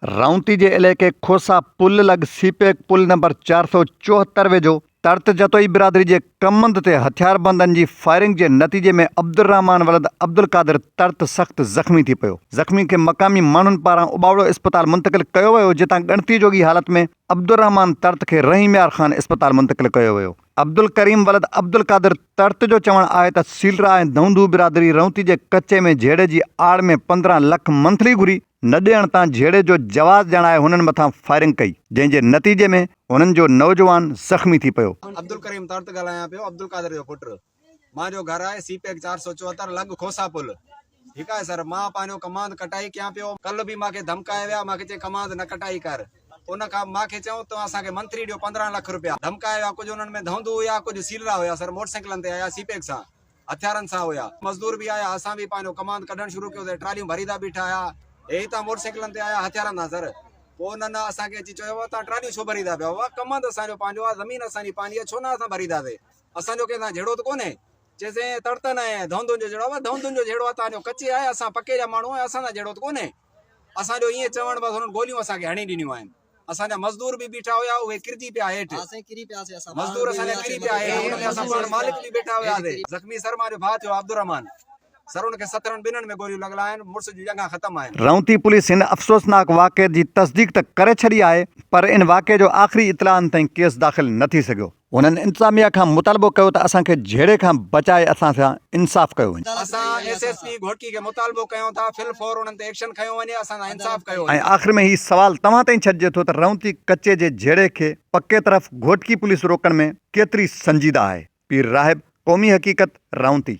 رائونتي جي علائقي کوسا پل لڳ سي پيڪ پل نمبر 474 ويجهو ترت جتوئي برادري جي ڪمند تي هٿياربندن جي فائرنگ جي نتيجي ۾ عبدالرحمان ولد عبدالقادر ترت سخت زخمي ٿي پيو. زخمي کي مقامي ماڻهن پاران اٻاوڙو اسپتال منتقل ڪيو ويو جتان ڳڻتي جوڳي حالت ۾ عبدالرحمان ترت کي رحيم يار خان اسپتال منتقل ڪيو ويو. عبدالڪريم ولد عبدالقادر ترت جو چوڻ آهي ته سيلرا ۽ ڌونڌو برادري رونتي جي ڪچي ۾ جهيڙي جي آڙ ۾ 15 لک منٿلي گهري نه ڏيڻ تان جهيڙي جو جواز ڄاڻائي هنن مٿان فائرنگ ڪئي جنهن جي نتيجي ۾ هنن جو نوجوان زخمي ٿي پيو. عبدالڪريم ترت ڳالهايان پيو عبدالقادر جو پٽ مان جو گهر آهي سي پيڪ 474 لڳ کوسا پل ٺيڪ آهي سر مان پنهنجو ڪماند ڪٽائي ڪيان پيو ڪلهه به مان کي ڌمڪائي ويا مان کي چئي ڪماند نه ڪٽائي ڪر ان کان مان کي چيائون توهان اسان کي منٿلي ڏيو 15 لک روپيا ڌمڪائي ويا ڪجهه انهن ۾ ڌونڌو هيا ڪجهه سيلرا هيا سر موٽر سائيڪلن تي آيا سي پيڪ سان هٿيارن سان هيا مزدور به آيا اسان به پنهنجو ڪماند ڪڍڻ شروع ڪيو ته ٽراليون ڀريندا بيٺا هيا هي هتان موٽر سائيڪلن تي آيا هٿيارن سان سر پوء انهن اسان کي اچي چيو بابا توهان ٽراليون ڇو ڀريندا پيا بابا ڪماند اسان جو پنهنجو آهي زمين اسان جي پنهنجي آهي ڇو نه اسان ڀرينداسي اسان جو ڪنهن سان جهيڙو ته ڪونهي چيسين تڙتن ۽ ڌونڌن جو جهيڙو آهي ڌونڌن جو جهيڙو آهي توهان جو ڪچي آهي اسان پڪي جا ماڻهو آهيون اسان سان جهيڙو ته ڪونهي اسان جو ائين چوڻ بس هنن گوليون اسان کي هڻي ڏنيون آهن اسان جا مزدور به بيٺا هيا اهي ڪرجي پيا هيٺ مزدور اسان جا ڪري پيا هيٺ ان ۾ اسان پاڻ مالڪ به بيٺا هياسي زخمي سر مان جو ڀاء ٿيو عبدالرحمان سر ان کي سترن ٻنهن ۾ گوليون لڳل آهن مڙس جون ڄنگهان ختم آهن. رونتي پوليس هن افسوسناڪ واقعي جي تصديق ته ڪري ڇڏي آهي پر ان واقعي جو آخري اطلاعن تائين ڪيس داخل نه ٿي سگهيو. هنن انتظاميا کان مطالبو ڪيو ته اسان کي جهيڙي کان بچائي اسان سان انصاف ڪيو وڃي. اسان ايس ايس پي گهوٽڪي کي مطالبو ڪيون ٿا فل فور انهن تي ايڪشن کنيو وڃي اسان سان انصاف ڪيو ۽ وڃي. آخر ۾ هي سوال توهان تائين ڇڏجي ٿو ته رونتي ڪچي جي جهيڙي کي پڪي طرف گهوٽڪي پوليس روڪڻ ۾ ڪيتري سنجيده آهي؟ پير راهب، قومي حقيقت، رونتي.